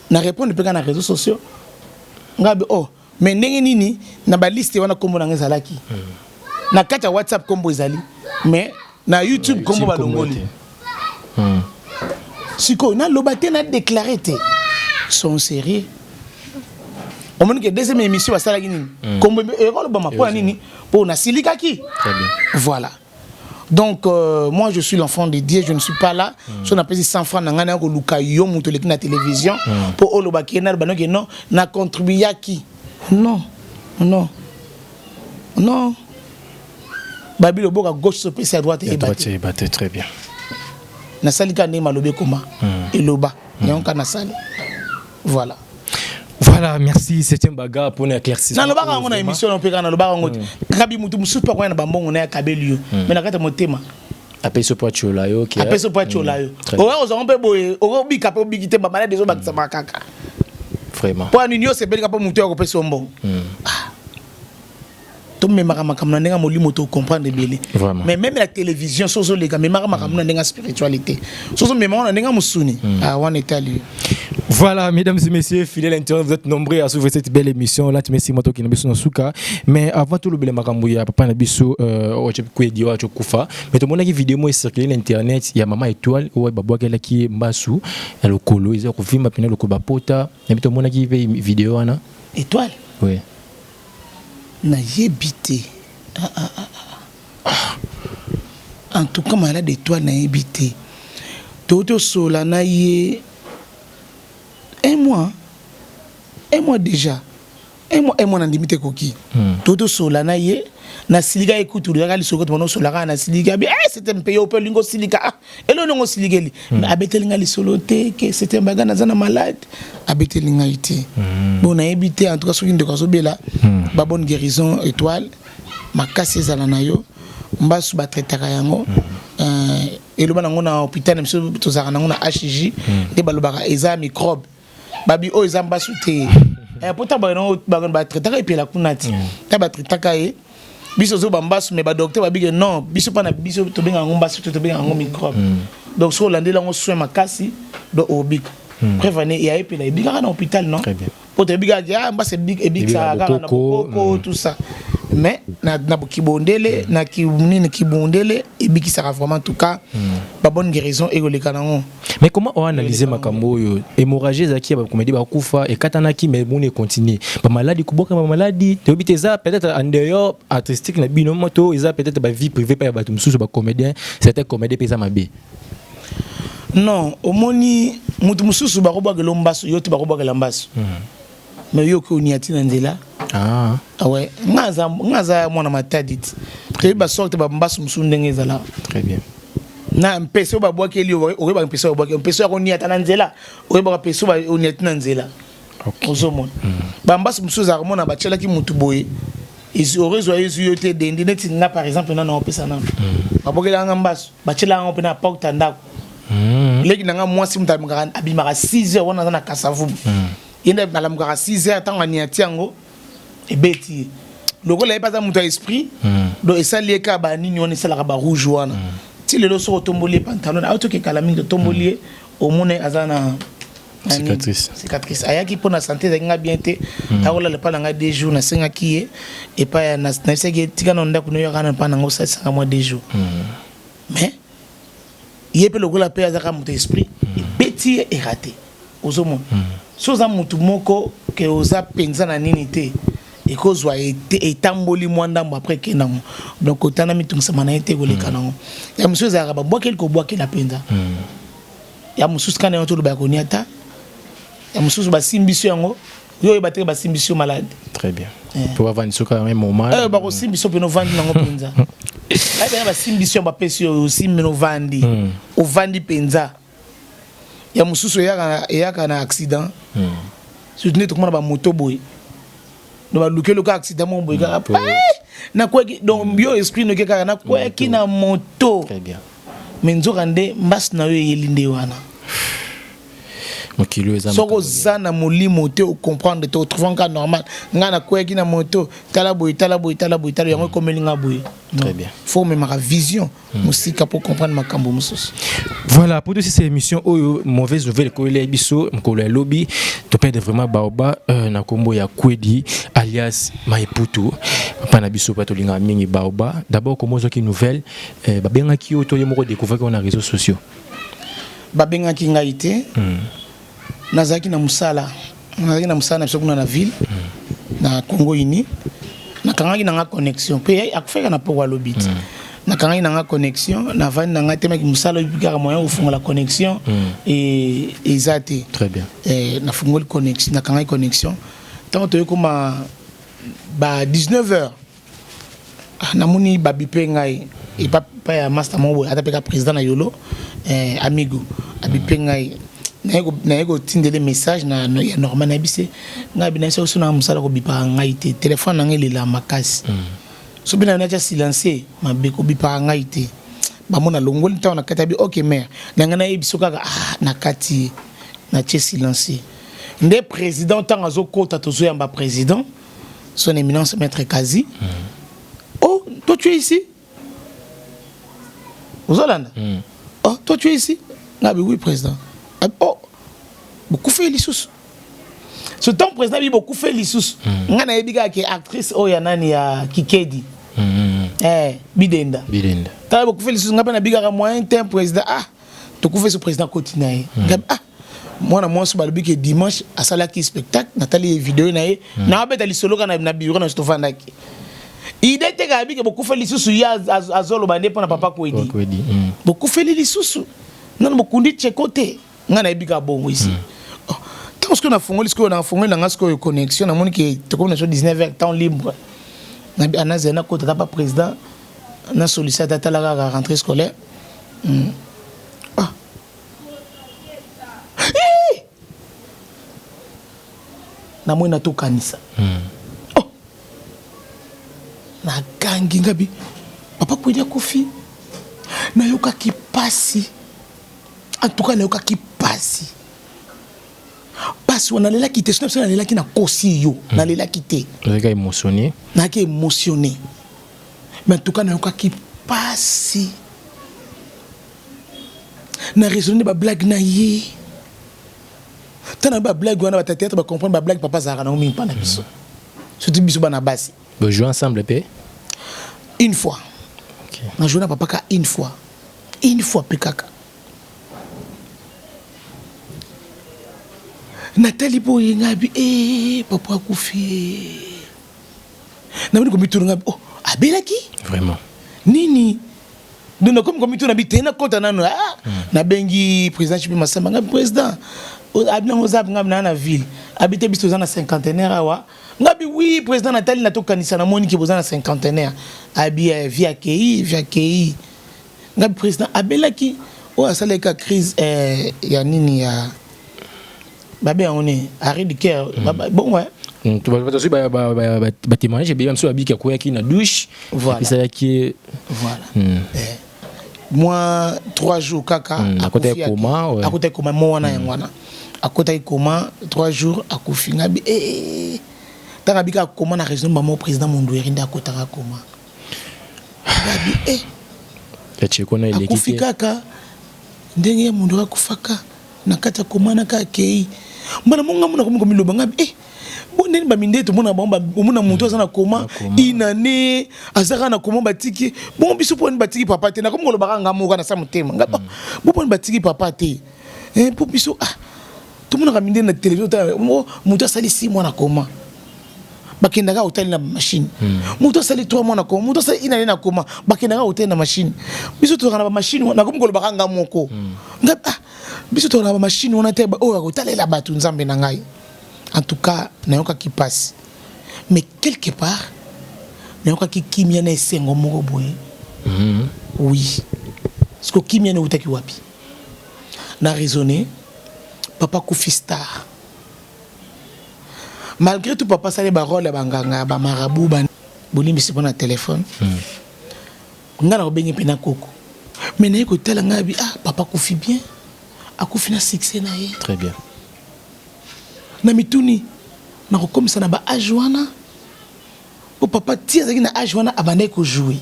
na répondre mpe kaka na réseaux sociaux. Ngai bi oh, mais ndenge nini na baliste wana kombo na ngai ezalaki na kati ya WhatsApp, kombo ezali, mais na YouTube kombo balongoli? Sikoyo naloba te, nadéclare te, sont sérieux. Omoni ke deuxième émission basalaki nini, kombo ekolobama mpo na nini? Mpo nasilikaki. Très bien. Voilà. Donc moi, je suis l'enfant de Dieu, je ne suis pas là. So napesi 100 francs na ngai, na koluka yo moto oleki na télévision mpo olobaki ye, naloba noke non, na contribuaki. Non, non, non. Babi loboka gauche sopesi ya droite eyeba te. Droite eyeba te, très bien. Nasali kaka ndenge malobi ekoma, eloba yango kaka nasali. Voilà. Voilà, merci. Septième bagarre pour l'éclaircissement. Nalobaka yango na émission na mpe kaka nalobaka yango te. Kabi motu mosusu mpe akoya na bambongo na ye, akabeli yo, mais na kati ya motema apesi po atiola yo. Apesi po atiola yo. Oya kozwango mpe boye, okobika mpe obiki te, bamaladi ezobakisama kaka. Vraiment. Mpo ya nini yo osepelika mpo motu ya kopesa yo mbongo? Tomemaka makambo na ndenge ya molimo, tocomprendre ebele. Mais même la télévision, so ozoleka, memaka makambo na ndenge ya spiritualité. So ozomemaka na ndenge ya mosuni, ah, wana etali yo. Voilà, mesdames et messieurs, fidèles internautes, vous êtes nombreux à suivre cette belle émission. Là, tu me moto qui na suka. Mais avant tout, le bel makambo ya papa na biso ocho kwedi ocho kufa. Mais tout le monde qui vidéo moi circuler na internet, il y a maman étoile oyo babwakelaki mbasu ya lokolo, eza kovimba pena lokolo bapota. Na tout le monde qui vidéo wana. Étoile? Oui. Nayebi te. Ah, ah, ah, ah. En tout cas, malade étoile, nayebi te. Totosola na ye un mois, un mois déjà, un mois, un mois, nandimi te koki. Totosola na ye, nasilika ye kutu kaka lisolo tobanda osola kaka, nasilika bi eh, c'était mpe yo mpe olingi osilika. Ah, elo ndenge osilikeli, abeteli ngai lisolo te ke c'était baga naza na malade, abeteli ngai te. Bon, nayebi te. En tout cas, soki ndeko azobela, ba bonne guérison étoile. Makasi ezala na yo. Mbasu batraitaka yango. Eloba nango na hôpital na biso, tozalaka nango na HJ nde balobaka eza microbe. Babi oyo eza mbasu te. Po ntango batraitaka epela kuna ti ntango batraitaka ye, biso ozoba mbasu, mais badocteur babike non, biso mpa na biso tobenga yango mbasu te, tobenga yango microbe. Donc soki olandeli yango soin makasi, donc obika. Preuve ane ya epela ebikaka na hôpital, non? Po toyebi kaka ah, mbasi ebikisaka kaka na bokoko, tout ça, mais na kibondele, na nini, kibondele ebikisaka vraiment. En tout cas, babonne guérison ekoleka nango. Mais comment oanalyse makambo oyo? Hémorragie ezalaki ya bacomédie bakufa, ekatanaki, mais moni econtinue bamaladi, koboka bamaladi, toyebi te. Eza peut-être en dehors artistique na bino moto, eza peut-être bavie privée mpe ya bato mosusu, bacomédien, certains comédien mpe eza mabe. Non, omoni, moto mosusu bakobwakela mbasu, yo te bakobwakela mbasu, mais yo oki onia ti na nzela. Ah. Ouais, nga aza mwana Matadi ti toyebi basorte bambasu mosusu ndenge ezalaka. Très bien. Na mpese oyo babwakeli, oyebaka mpese oyo babwakeli, mpese oyo akoniata na nzela, oyebaka mpese oyo oniati na nzela. Ozomona bambasu mosusu ezalaka komona batielaki motu boye, orezwa ezwi yo te dendi. Neti nga par exemple, nana opesa nano, babwakelaka nga mbasu, batielaka ngo mpe na porte ya ndako. Leki na nga mwasi, moto abimaka 6 heures wana, aza na Kasavubu, ye nde alamukaka 6 heures. Ntango aniati yango, ebeti ye. Lokola ye mpe aza moto ya esprit, donc esali ye kaka banini wana, esalaka barouge wana ti lelo. Soki otomboli ye pantalon, auti okekala mingi, totomboli ye, omona aza na cicatrice. Cicatrice. Ayaki mpo na santé ezalaki nga bien te, akolala epai na ngai 2 jours. Nasengaki ye epai, nayebisaki ye: tika na ndako noyaka na epai nango, osalisaka mwa 2 jours. Mais ye mpe lokola mpe azaka moto esprit, ebeti ye, erate. Ozomona, so oza motu moko ke oza mpenza na nini te, ekozwa etamboli mwa ndambo, après ekende yango. Donc otana mitungisama na ye te, koleka nango. Ya mosusu ezalaka babwakeli, kobwakela mpenza. Ya mosusu kana yango toloba ya koniata. Ya mosusu basimbi biso yango, yo oyeba teke basimbi biso malade. Très bien. Po bavandi soki un moment. Bakosimbi biso mpena, ovandi nango mpenza. Ayi basimbi biso yango, bapesi yo, osimbi mena, ovandi, ovandi mpenza. Ya mosusu eyaka na accident, surtout nde tokomona bamoto boye, donc baluki eloka accident moko boye kaka, nakweki. Donc yo esprit noke kaka nakweki na moto, mais nzoka nde mbasi na yo eyeli nde wana. Mokili eza Soki oza na molimo te, ocomprendre te, otrouve nga normal, ngai nakweyaki na moto, tala boye, tala boye, tala boye, tala yango ekomeli nga boye. Très bien. Faut omemaka vision mosika mpo comprendre makambo mosusu. Voilà, pour cette émission oyo, mauvaise nouvelle ekoyela biso mokolo ya lobi, toperdre vraiment baoba na nkombo ya Kwedi alias Maiputu, papa na biso mpe tolingaka mingi baoba. D'abord, komo ozwaki nouvelle? Babengaki yo to ye moko découvraki na réseaux sociaux? Babengaki ngai te. Nazalaki na mosala, nazalaki na mosala na biso kuna na ville, na Congo Uni. Nakangaki nanga connexion mpe akufaka na poko alobi te. Nakangaki nanga connexion, navandi na ngai, temaki mosala oyo kaka moyen kofungola connexion eza te. Très bien. Nafungoli connexion, nakangaki connexion. Ntango toyei koma ba 19 heures, ah, namoni babipe ngai epa ya master moko boye, ata mpe ka président na yolo, amigo abipe ngai. Naye kotindele message na ya normal, nayebi se ngai bi nayebisa so na mosala, kobipaka ngai te, telefone na ngai elela makasi. So mpe nayo natya silencieux mabe, kobipaka ngai te. Bamona longoli ntango na kati abi ok mare na ngai, nayebi so kaka, ah, na kati natie silencieux. Nde président ntango azokota, tozoyamba président, son éminence maître Kazi. Oh, toi tu es ici? Ozolanda? Oh, toi tu es ici? Ngabi oui président. Oh, bokufi lisusu. Ce temps président bi bokufi lisusu. Nga nayebi kaka ke actrice oyo ya nani, ya Kikedi. Eh, Bidenda. Bidenda. Tala bokufi lisusu, nga pe nabikaka moyen te président. Ah, tokufi so président koti na ye. Ngabi ah, mwana mwasi balobi ke dimanche asalaki spectacle, natali ye video na ye, naabeta lisolo kaka na bureau na biso tovandaki. Ide te kaka bike bokufeli lisusu, ye azoloba nde mpona papa Kwedi. Bokufeli lisusu, nano bokundi Tcheko te. Ngai nayebi kaka bongo isi. Ntango sikoyo nafungoli, sikoyo nafungoli na ngai sikoyo connexion, namoni ke tokomi na so 19 heures, temps libre anazali, nakota ta pa président, nasolisa ata tala kaka rentrée scolaire. Ah. Namoni natokanisa. Oh! Nagangi. Nagangi ngabi papa Kwedi akufi. Nayokaki pasi. En tout cas nayokaki pasi. Pasi wana nalelaki te, soki nalelaki nakosi yo, nalelaki te. Ozalaki émotionné. Nayaki émotionné. Mais en tout cas nayokaki pasi. Na raisonner ba blague na ye. Tana ba blague wana ba théâtre ba comprendre ba blague papa azalaka nango mingi mpa na biso. Surtout biso bana basi. Bo jouer ensemble pe? Une fois. Okay. Na jouer na papa ka une fois. Une fois pe kaka. Natali boye ngabi eh papa akufi eh. Nabandi komituna ngabi oh abelaki? Vraiment. Nini? Donc nakomi komituna bi te nakota nano ah nabengi président Chipi Masamba ngabi président abi nango oza ngabi naa na ville abi te biso toza na cinquantenaire awa ngabi oui président natali na tokanisa namoni ke boza na cinquantenaire abi eh, vie akei vie akei ngabi président abelaki oyo asalaki ka crise eh, ya nini ya babe yango nini arrêt du cœur bongo eh? Bazwi batémoignage ebele mosusu babiki akweyaki na douche epesalaki ye voilà moi 3 jours kaka akotaki coma akotaki coma mo wana yango wana akotaki coma 3 jours akufi ngabi eh ntango abika coma na raison bamo président Mundueri nde akotaka coma ngabi eh akufi kaka ndenge ya Mundueri akufaka na kati ya coma na kaka akei mbala monga mona komi komiloba ngabi eh bo ndeni bamindele tomona bango omona moto aza na coma inane aza kaka na coma batiki bongo biso mpo nini batiki papa te nakomi koloba kaka nga moko na sa motema nga bo mpo nini batiki papa te mpo biso ah tomonaka mindele na télévision tala moto asali 6 mois na coma bakendaka hôtel na machine moto asali 3 mois na coma moto asali une année na coma bakendaka hôtel na machine biso tozalaka na bamachine nakomi koloba kaka nga moko nga ah biso tozalaka na bamachine wana te oyo akotalela bato nzambe na ngai. En tout cas nayokaki pasi mais quelque part nayokaki kimia na esengo moko boye. Oui siko kimia na eutaki wapi? Na raisonner papa kufi star malgré tout papa asali ba role ya banganga ba marabout ba bolimbisi mpo na téléphone nga na kobengi mpe na koko mais naye kotala ngai abi ah papa kufi bien akufi na succès na ye. Très bien. Na mituni nakokomisa na ba age wana po papa ti azalaki na age wana abandaki ko jouer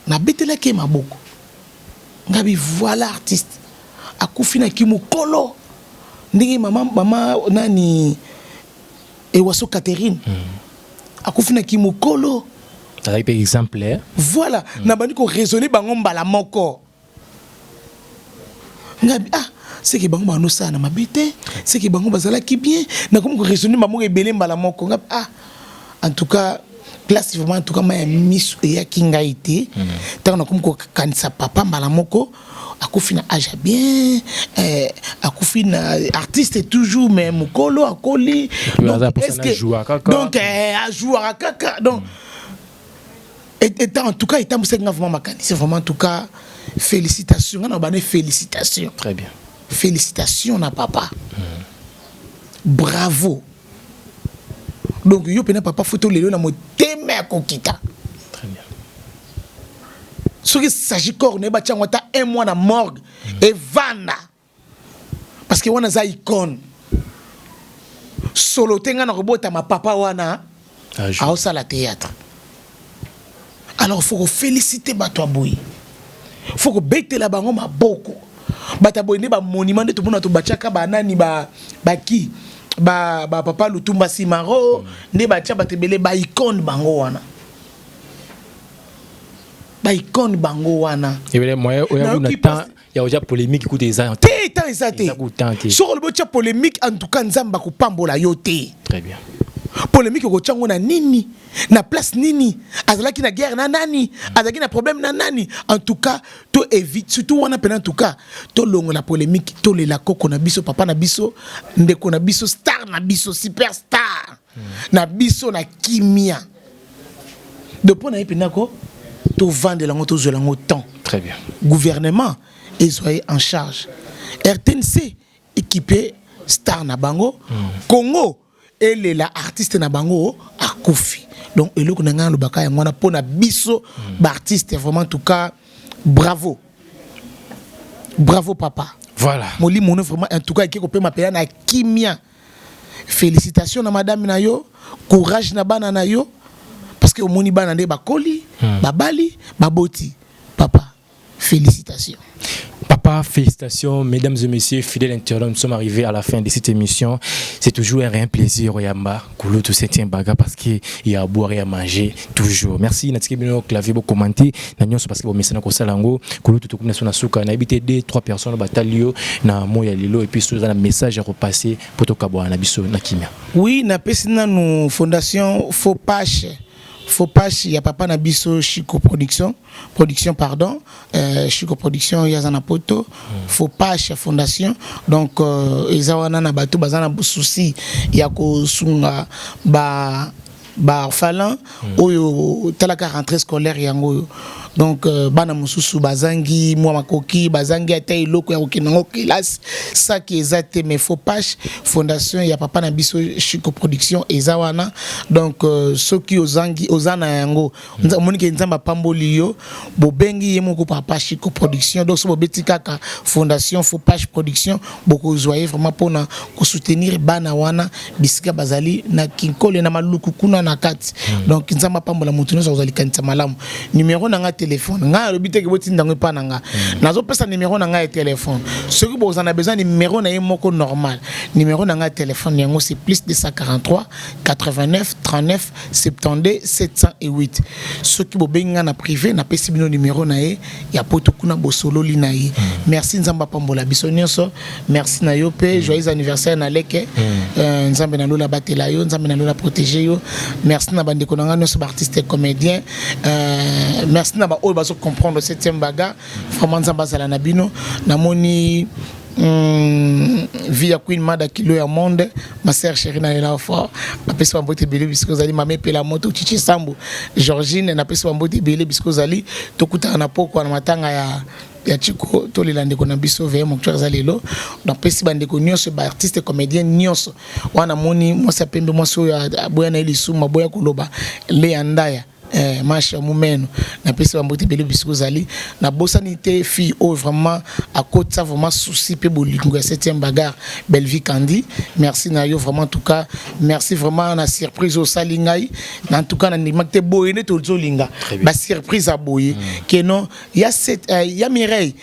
nabetelaki ye maboko ngabi voilà artiste akufi na kimokolo ndenge mama mama nani Ewaso Catherine akufi na kimokolo azalaki mpe exemplaire. Voilà nabandi ko raisonner bango mbala moko. Ngabi ah seke bango banosala na mabe te seke bango bazalaki bien nakomi koraisonne bango ebele mbala moko ngabi ah en tout cas place vraiment en tout cas mai ya miso eyaki ngai te ntango nakomi kokanisa papa mbala moko akufi na age ya bien eh, akufi na artiste toujours mais mokolo akoli donc, est-ce que, donc eh, ajouaka kaka donc Et, en tout cas etambwisaki nga vraiment makanisi vraiment en tout cas félicitations nga na bane félicitations. Très bien. Félicitations na papa. Bravo. Donc yo pena papa photo lelo na motema ya kokita. Très bien. Soki s'agit corps ne batia ngo ata un mois na morgue evanda. Parce que wana za icône. Solo te nga na kobotama papa wana aosala théâtre. Alors faut ko féliciter bato ya boye. Faut kobetela bango maboko. Bato ya boye nde ba monument nde tomona to batiaka ba nani ba baki ba, ba papa Lutumba Simaro nde batia bato ebele ba icône bango wana. Ba icône bango wana. Ebele moyen oya kuna temps ya oja polémique kuta eza te temps eza te. Soki olobi otia polémique en tout cas Nzambe akopambola yo te. Très bien. Polémique okotia yango na nini? Na place nini? Azalaki na guerre na nani? Azalaki na problème na nani? En tout cas to évite surtout wana pena en tout cas to longola polémique to lela koko na biso papa na biso ndeko na biso star na biso superstar na biso na kimia. Donc pona ye pena ko to vandela ngo to zwela ngo temps. Très bien. Gouvernement ezwa ye en charge. RTNC équipé star na bango. Congo elela artiste na bango akufi. Donc eloko na ngai nalobaka yango wana mpo na biso baartiste, vraiment, en tout cas bravo, bravo papa. Voilà. Molimo no vraiment, en tout cas, eke kopema mpenza na kimia. Félicitation na madame na yo, courage na bana na yo, parce que omoni bana nde bakoli, babali, baboti. Papa, félicitations. Papa, félicitations, mesdames et messieurs, fidèles internautes, nous sommes arrivés à la fin de cette émission. C'est toujours un réel plaisir, Oyamba, Kulutu septième bagarre, parce qu'il y a à boire et à manger, toujours. Merci, Natiki Bino, clavier, bo commenter, na nyonso, parce que bon, mesana kosalango, Kulutu tokumna sona suka, na habité deux, trois personnes, batalio, na moya lilo, et puis sur un message à repasser, pour tokabwa na biso, na kimia. Oui, napesi nanu fondation Fopache, Fopache ya papa na biso Chico Production, production pardon, Chico Production oyo aza na poto. Fopache fondation, donc eza wana na bato baza na souci ya kosunga ba baorphelin oyo talaka rentrée scolaire yango oyo. Donc bana mosusu bazangi mwa makoki, bazangi ata eloko ya kokende yango kelasi, saki eza te. Mais Fopache fondation ya papa na biso Chico Production eza wana. Donc soki ozangi, oza na yango, omoni ke Nzambe apamboli yo, bobengi ye moko papa Chico Production. Donc so bobeti kaka fondation Fopache Production, bokozwa ye vraiment mpona kosoutenir bana wana bisika bazali na Kinkole, na Maluku kuna na kati. Donc Nzambe apambola motu nyonso akozwa likanisa malamu. Numero na nga telefone, ngai alobi teke botinda yango epa na nga, nazopesa numero na ngai ya telefone. Soki bozala na besoin numero na ye moko normal, numero na ngai ya telefone yango, c'est plus 243 89 39 72 708. Soki bobengi ngai na privé, napesi bino numero na ye ya poto kuna, bosololi na ye. Merci, Nzambe apambola biso nyonso. Merci na yo mpe, joyeux anniversaire na leke. Nzambe na lola abatela yo, Nzambe na lola protéger yo. Merci na bandeko na ngai nyonso baartiste et comédien. Merci na baoyo bazocomprendre septième bagarre. Vraiment, Nzambe azala na bino. Namoni vie ya Queen Mada, kilo ya monde, ma sœur chérie, na lela fort. Napesi bambote ebele bisika ozali, mama Epela moto, Chichi Sambu, Georgine, napesi bambote ebele bisika ozali. Tokutana na pokwa na matanga ya Chiko, tolela ndeko na biso veye moctuar eza lelo. Napesi bandeko nyonso baartiste comédien nyonso wana. Moni mwasi ya pembe, mwasi oyo aboya na ye lisumu, aboya koloba, le ya ndaya, masha mumeno, napesi bambote ebele bisika ozali. Nabosani te fille oyo vraiment akotisa vraiment souci mpe bolingo ya septième bagarre, Bellevie Kandi. Merci na yo vraiment, en tout cas merci vraiment na surprise osali ngai. En tout cas nandimaki te boye nde tozolinga basurprise ya boye ke non ya, set, ya Mireille,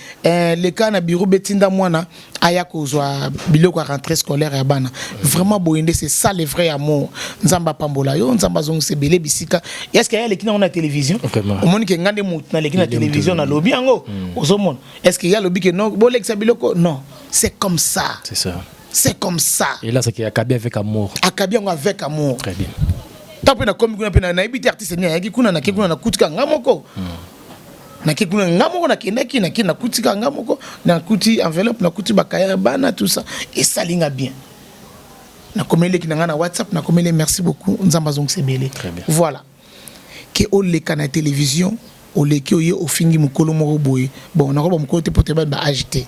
leka na bureau, betinda mwana aya kozwa biloko ya rentrée scolaire ya bana. Vraiment boye nde, c'est ça le vrai amour. Nzambe apambola yo, Nzambe azongisa ebele bisika. Est ce que ya aleki nango na télévision? Omoni ke nga nde motu naleki na télévision, nalobi yango, ozomona. Est ce que ya alobi ke non, bolekisa biloko? Non, c'est comme ça. C'est ça. C'est comme ça. Et là, c'est qu'il akabi avec amour. Akabi yango avec amour. Très bien. Ntango mpe nakomi kuna mpe, nayebi te artiste nini ayaki kuna. Nake kuna, nakutika nga moko, nake kuna nga moko, nakendaki, nake nakutika nga moko, nakuti enveloppe, nakuti bacahier bana, tout ça esali nga bien. Nakomeli eleki na nga na WhatsApp, nakomeli merci beaucoup, Nzambe azongisa ebele. Voilà ke oleka na télévision, oleki, oye ofingi mokolo moko boye. Bon, nakoloba mokolo te mpo toyebani ba âge te.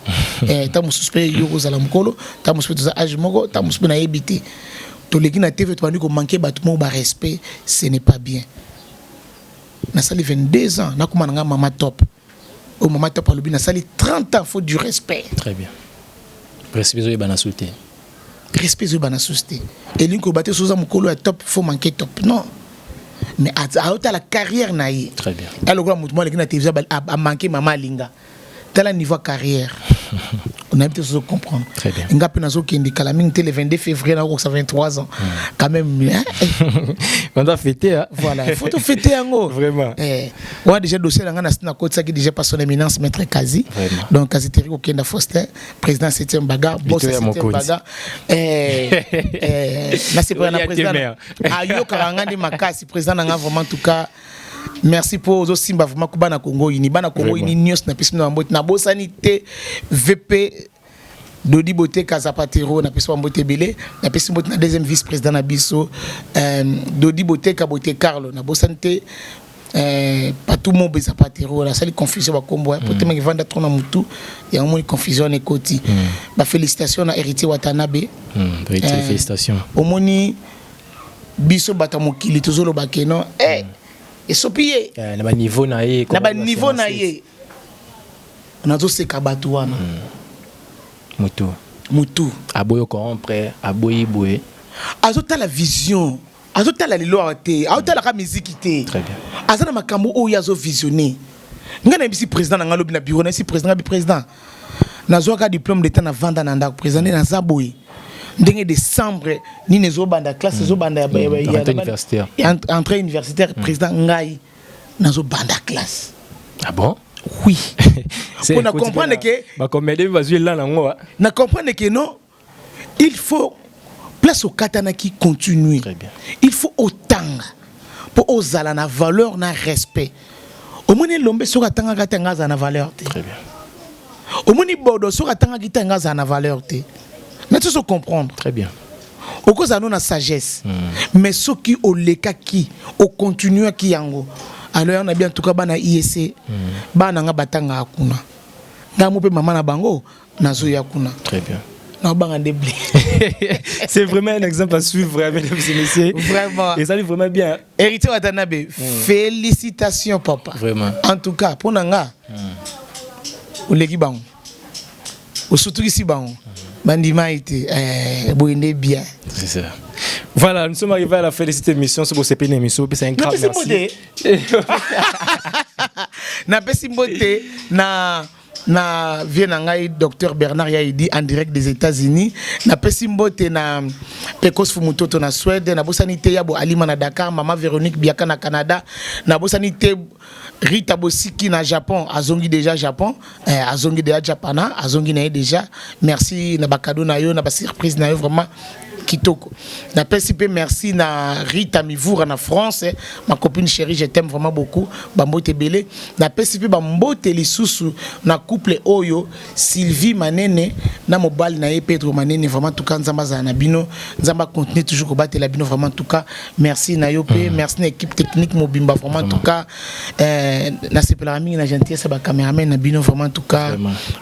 Ta mosusu mpe yo kozala mokolo, ta mosusu mpe toza âge moko, ta mosusu mpe nayebi te. Toleki na TV, tobandi komanquer bato moko barespect, ce n'est pas bien. Nasali 22 ans, nakoma na nga mama top oyo, mama top alobi nasali 30 ans, faut du respect. Très bien, respect ezoyebana su te. Respect ezoyebana susu te. Elingi koloba te soza mokolo ya top, faut manquer top, non, mais aotala carrière na ye. Très bien. Alokola motu moko aleki na télévision, amanquer mama alinga, tala niveau ya carrière, onayebi te sozo comprendre. Très bien. Nga mpe nazokende kala mingi te, le 22 février nakokokisa 23 ans quand même, hein? On doit fêter, hein? Voilà, faut tofêter yango. Vraiment. Wana déjà dossier na nga nakotisaki déjà par son éminence maître Kazi. Vraiment. Donc Kazi Teri Kokenda Faustin, président 7e bagarre, boss. Victoria 7e Mokonzi. bagarre, nasepela na Olia président. Temer. Ayokaka nga nde makasi, président na nga. Vraiment, en tout cas merci mpo ozosimba vraiment ko bana Congo ini, bana Congo ini nyonso, napesi bino bambote. Nabosani te VP Dodi Boteka Zapatero, napesi bambote ebele. Napesi mbote na deuxième vice président na biso, Dodi Boteka Bote Carlo. Nabosani te Patou Mobe Zapatero. Nasali confusion bakombo po te, evanda trop na mutu yango, moni confusion wana ekoti. Bafélicitation na Héritier Watanabe. Héritier, félicitations. Omoni Biso bato ya mokili tozoloba ke non, eh, esopi ye. Eh, na baniveau na ye. Na baniveau na ye, nazoseka bato wana. Mutu. Mutu. Aboyi corrompre, aboyi boye. Azotala vision, azotala lelo awa te, azotalaka miziki te. Très bien. Aza na makambo oyo azovisionne. Ngai nayebisi président na ngai lobi na bureau, nayebisi président ngai bi: président, nazwaka diplôme d'état, na vanda na ndako. Président, nde naza boye, ndenge décembre nini ezobanda classe, ezobanda Rentrée universitaire. Ya entrée universitaire. Président, ngai nazobanda classe. Ah bon? Oui. Pour na comprendre que bacomédien bazwi elan yango. Na comprendre que non, il faut place okatanaki, continuer. Très bien. Il faut otanga mpo ozala na valeur na respect. Omoni Elombe, soki atangaka te, nga azala na valeur te. Très bien. Omoni Bodo, soki atangaki te, nga azala na valeur te. Mais tozo comprendre. Très bien. Okozala no na sagesse, mais soki olekaki, ocontinuaki yango, alors yango na bien. En tout cas, bana IEC, bana nga batangaka kuna, ngai mo mpe mama na bango nazoya kuna. Très bien. Naobanga nde ble. C'est vraiment un exemple à suivre, mesdames et messieurs. Vraiment. Et ça vraiment bien. Héritier Watanabe, félicitations papa. Vraiment. En tout cas, mpo na nga, oleki bango, osutukisi bango, bandima ete boye nde bien. C'est ça. Voilà, nous sommes arrivés à la fin de cette émission. C'est pour cette émission, c'est un grand Napesi merci. mbote, napesi mbote na vie na ngai docteur Bernard Yaidi en direct des États-Unis. Napesi mbote na Pekos Fumutoto na Suède. Nabosani te Yabo Alima na Dakar, mama Véronique Biaka na Canada. Nabosani te Rita Bosiki na Japon, azongi déjà Japon, azongi déjà Japana, azongi na ye déjà. Merci na bacadeau na yo, na basurprise na yo, vraiment kitoko. Napesi mpe merci na Rita Mivura na France, ma copine chérie, je t'aime vraiment beaucoup. Bambote ebele. Napesi mpe bambote lisusu na couple oyo, Sylvie Manene na mobali na ye Pedro Manene. Vraiment, en tout cas, Nzambe azala na bino, Nzambe acontinue toujours kobatela bino. Vraiment, en tout cas, merci na yo mpe merci na équipe technique mobimba. Vraiment, en tout cas, nasepelaka mingi na gentillesse ya bacameraman na bino. Vraiment, en tout cas,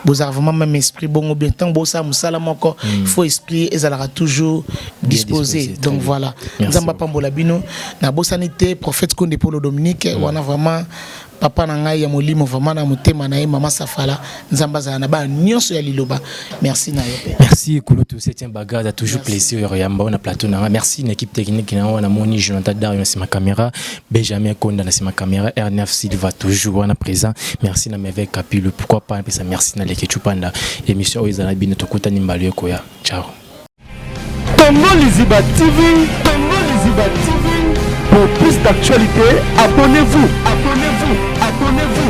bozalaka vraiment même esprit bongo bien. Ntango bosala mosala moko, il faut esprit ezalaka toujours disposé. Disposé, très Donc bien. voilà. Merci. Nzambe apambola bino. Nabosani te prophète Konde Polo Dominique wana, vraiment papa na ngai ya molimo, vraiment na motema na ye mama Safala. Nzambe azala na bana nyonso ya liloba. Merci na yo mpe. Merci Kulutu, c'est un bagage, a toujours plaisir yamba na plateau na. Merci une équipe technique na wana moni Jonathan Dario na sima caméra, Benjamin Konda na sima caméra, R9 Silva toujours wana présent. Merci na Mevek Kapilu, pourquoi pas pesa merci na Leke Chupanda. Émission oyo ezala bino, tokutani mbala ekoya. Ciao. Congo Liziba TV, Congo Liziba TV. Pour plus d'actualités, abonnez-vous, abonnez-vous, abonnez-vous.